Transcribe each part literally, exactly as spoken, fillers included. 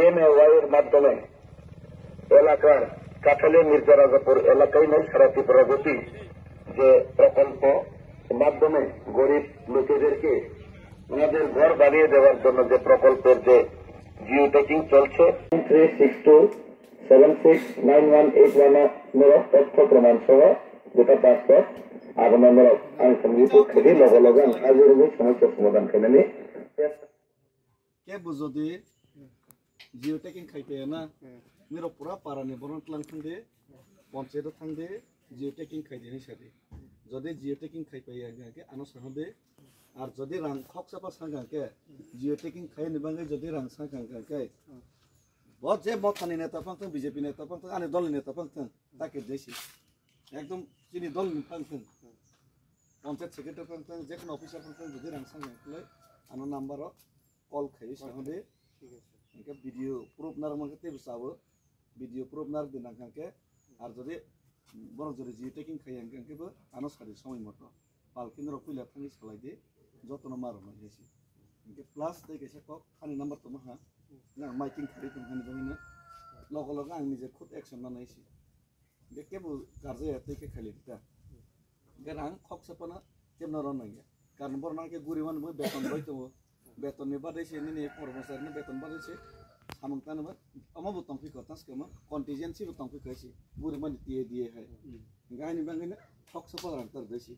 এমএওয়াই এর মাধ্যমে এলাকার কাঠালিয়া মির্জা রাজাপুর এলাকায় নয়, সারা ত্রিপুরা ব্যাপী যে প্রকল্প মাধ্যমে গরিব লোকেদেরকে ওনাদের ঘর বানিয়ে দেওয়ার জন্য যে প্রকল্পের যে জিও ট্যাগিং চলছে, three six two seven six nine one eight one তথ্য প্রমাণ সহ গোটা পাসপোর্ট আবেদনমূলক আনুষ্ঠানিক রিপোর্ট থেকে লগে লগে আমি হাজির হয়ে সমস্যা সমাধান করে নিই। Kebo jodi geo tagging khai paiya na, hmm, nirok pura para ni borok tlang thang di, panchayat o thang di, geo tagging khai di hinwi sa di. Jodi geo tagging khai paiya hwnkha khe ano sa di, ar jodi rang khoksa pa sa hwnkha khe, geo tagging khai ni bagwi jodi rang sa hwnkha khe, bo je Motha ni neta phang thang, B J P neta phang thang, ani dol ni neta phang thang, ta khe jesi. Ekdom chini dol ni phang thang. Panchayat secretary phang thang, je kono officer phang thang, jodi rang sa hwnkha khe, ano number o call khai sa di. Thik ase. Hingke video proof narwk mankhe teibo chao. Video proof narwk di nangkha khe, ar jodi borok jodi geo tagging khai hingke, hingke bo ano sadi somoi moto. Pal khe norok puila thangwi salai di, jotono ma rwmani hinwi si. Hingke plus tei kaisa kok ani number tongma ha, nang miking kharwi tong hani bagwino logo logo ang nije khud action nanai si. Hingke kebo karjaya tei khe khailai di ta. Hingke rang khoksa phano kebo no rw nangya. Karon borok no hingke guri mani bo beton bai tongo. Beton ni badai se nini kormochari ni beton badai se samung tangma omo bo tongphi kho, ta se khe omo contingency bo tongphi kho se guri mani T A D A hai. Hingke haini bagwi no khoksa phano rang tar dai se.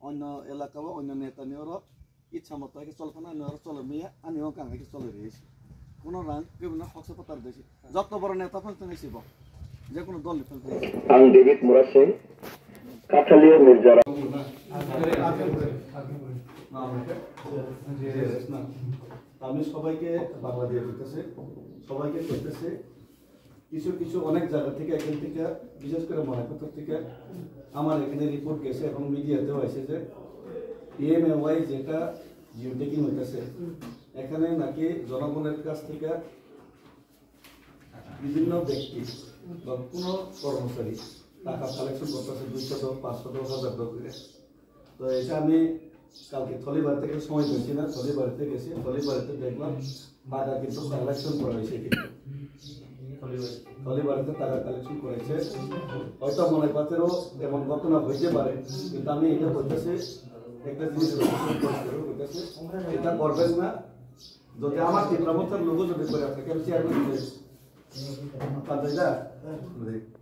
Onno elaka o, onno neta ni oro itsa moto hai khe chol phano, ani oro chole maya, ani o kang hai khe chole rwi se. Kono rang kebo no khoksa phano tar dai se. Joto boro neta phang thang si bo. Je kono dol ni phang thang si. Ang David Murasing, Kathalia Mirjara. আমি সবাইকে বাংলা দিয়ে দিতেছে, সবাইকে করতেছে। কিছু কিছু অনেক জায়গা থেকে, এখান থেকে, বিশেষ করে ময়নাপাথর থেকে আমার এখানে রিপোর্ট গেছে এবং মিডিয়াতেও আছে যে পিএমএওয়াই যেটা জিও ট্যাগিং হইতেছে, এখানে নাকি জনগণের কাছ থেকে বিভিন্ন ব্যক্তি বা কোনো কর্মচারী টাকা কালেকশন করতেছে দুইশো দশ, পাঁচশো দশ, হাজার দশ করে। তো এটা আমি কালকে থলিবাড়ি থেকে সময় পেয়েছি না, থলিবাড়িতে গেছি, থলিবাড়িতে দেখলাম টাকা কিন্তু কালেকশন করা হয়েছে কিন্তু। থলিবাড়িতে টাকা কালেকশন করেছে। হয়তো ময়নাপাথরেও এমন ঘটনা হইতে পারে, কিন্তু আমি এটা বলতেছি, একটা জিনিস পরিষ্কার করতেছি, এটা করবেন না। যদি আমার ত্রিপুরা মথার লোগো যদি করে থাকে, আমি চেয়ারম্যান হয়ে পাঠাই না।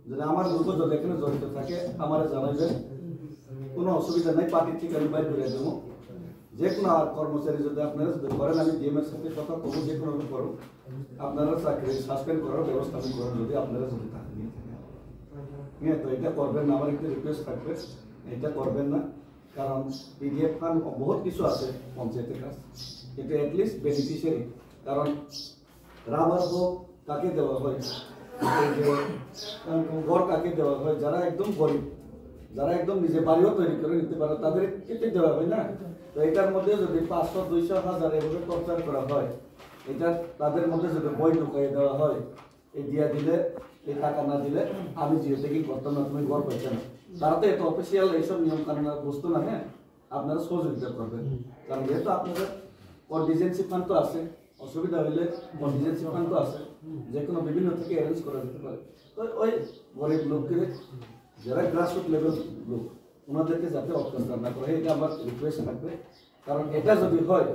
যদি আমার লোগো যদি এখানে জড়িত থাকে, আমারে জানাইবেন, কোনো অসুবিধা নাই, পার্টি থেকে আমি বাইর করে দেবো। যে কোনো আর কর্মচারী যদি আপনারা যদি করেন, আমি ডিএম এর সাথে কথা বলবো, যে কোনো করুন, আপনারা চাকরি সাসপেন্ড করার ব্যবস্থা আমি করুন, যদি আপনারা যদি টাকা নিয়ে থাকেন। হ্যাঁ, তো এটা করবেন না, আমার একটা রিকোয়েস্ট থাকবে, এটা করবেন না। কারণ পিডিএফ ফান্ড বহুত কিছু আছে পঞ্চায়েতের কাছে, কিন্তু অ্যাটলিস্ট বেনিফিশিয়ারি, কারণ রাবার হোক কাকে দেওয়া হয়, এই যে, কারণ ঘর কাকে দেওয়া হয়, যারা একদম গরিব, যারা একদম নিজে বাড়িও তৈরি করে নিতে পারে, তাদের কিন্তু দেওয়া হয় না। তো এটার মধ্যে যদি পাঁচশো, দুইশো, হাজার এভাবে টর্চার করা হয়, এটা তাদের মধ্যে যদি বই ঢুকাইয়ে দেওয়া হয়, এই দিয়া দিলে, এই টাকা না দিলে আমি জিও ট্যাগিং করতাম না, তুমি ঘর পাইতে না। তারা তো এত অফিসিয়াল এইসব নিয়ম কানুন আর বুঝতো না। হ্যাঁ, আপনারা সহযোগিতা করবেন, কারণ যেহেতু আপনাদের কন্টিজেন্সি ফান্ড তো আছে, অসুবিধা হইলে কন্টিজেন্সি ফান্ড তো আছে, যে কোনো বিভিন্ন থেকে অ্যারেঞ্জ করা যেতে পারে। তো ওই গরিব লোককে, যারা গ্রাসরুট লেভেল লোক, ওনাদেরকে যাতে অত্যাচার না করে, এটা আমার রিকোয়েস্ট থাকবে। কারণ এটা যদি হয়,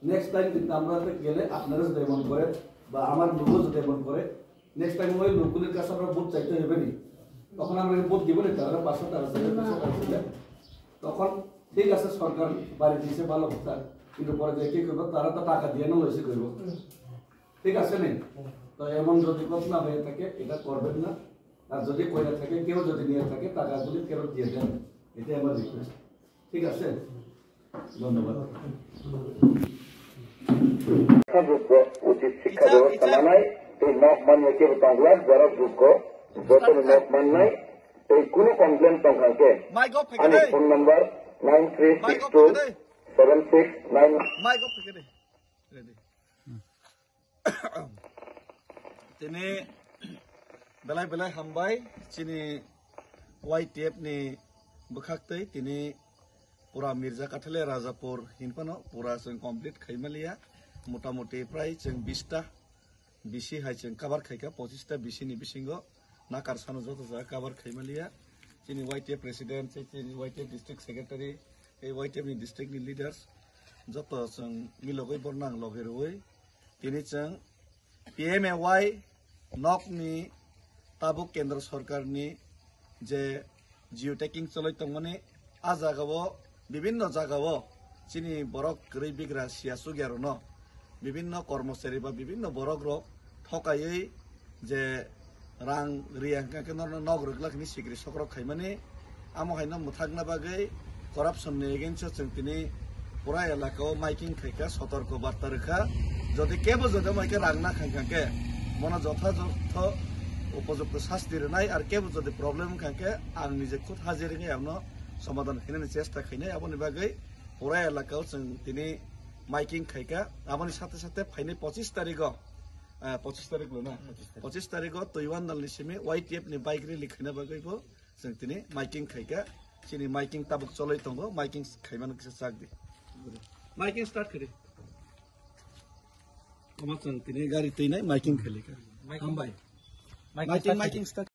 নেক্সট টাইম কিন্তু আমরা তো গেলে আপনারা যদি এমন করেন বা আমার লোকও যদি এমন করে, নেক্সট টাইম ওই লোকগুলির কাছে আমরা ভোট চাইতে হবে নি? তখন আমরা কি ভোট দিব না? তারা পাঁচশো টাকা ছিল, দুশো টাকা ছিল। তখন ঠিক আছে, সরকার বাড়ি দিয়েছে, ভালো কথা, কিন্তু পরে যে কি করবো, তারা তো টাকা দিয়ে না লইছে করবো, ঠিক আছে নি? তো এমন যদি ঘটনা হয়ে থাকে, এটা করবেন না। আর যদি করে থাকে, কেউ যদি নিয়ে থাকে, টাকাগুলি ফেরত দিয়ে দেন, এটাই আমার রিকোয়েস্ট। ঠিক আছে, ধন্যবাদ। যোগ্য উচিত শিক্ষা ব্যবস্থা মানায়, এই নক মানিয়ে কেউ তংলা যারা যোগ্য, যতন নক মান্নায়, এই কোনো কমপ্লেন তংখাকে, আমি phone number nine three six two seven six nine. Tini belai belai hambai chini Y T F ni bwkhak twi tini pura Mirza Kathalia Rajapur hinphano pura chwng complete khaimaliya, motamuti prai chwng bista bisi hai chwng cover khaikha, pochista bisi ni bisingo nakar sano joto jaga cover khaimaliya. Chini Y T F president, chini Y T F district secretary, ei Y T F ni district ni leaders, joto chwng milogwi bornang logi rwui tini chwng P M A Y nokni tabuk kendra sorkarni je geotagging choloi tongmani, a jagao, bibinno jagao chini borok kwrwi bigra siya chukya rokno bibinno kormochari ba bibinno borok rok thokaiwi je rang riya hwnkha khe norno nok rwglak hwnwi sikri sokrok khaimani, amo haino mwthakna bagwi corruption ni against o chwng tini pura elaka o miking khaikha, sotorko barta rwkha. Jodi kebo jodi omo hai khe rang na khankha khe mono jotha jotho upojukto sasti rwnai, ar kebo jodi problem wngkha khe ang nije khud hajir wngwi abono somadhan khainani chesta khainai. Aboni bagwi pura elaka o chwng tini miking khaikha. Aboni sathe sathe phainai pochis tarigo, ah, pochis tarik lo na? Pochis tarik. Pochis tarigo Twiwandal ni simi Y T F ni bike rally khaina bagwi bo chwng tini miking khaikha. Chini miking tabuk choloi tongo, miking khaimano kisa chak di. Miking start khadi. Omo chwng tini gari twinai miking khalikha. Miking. Hambai. Miking start khadi. Miking start.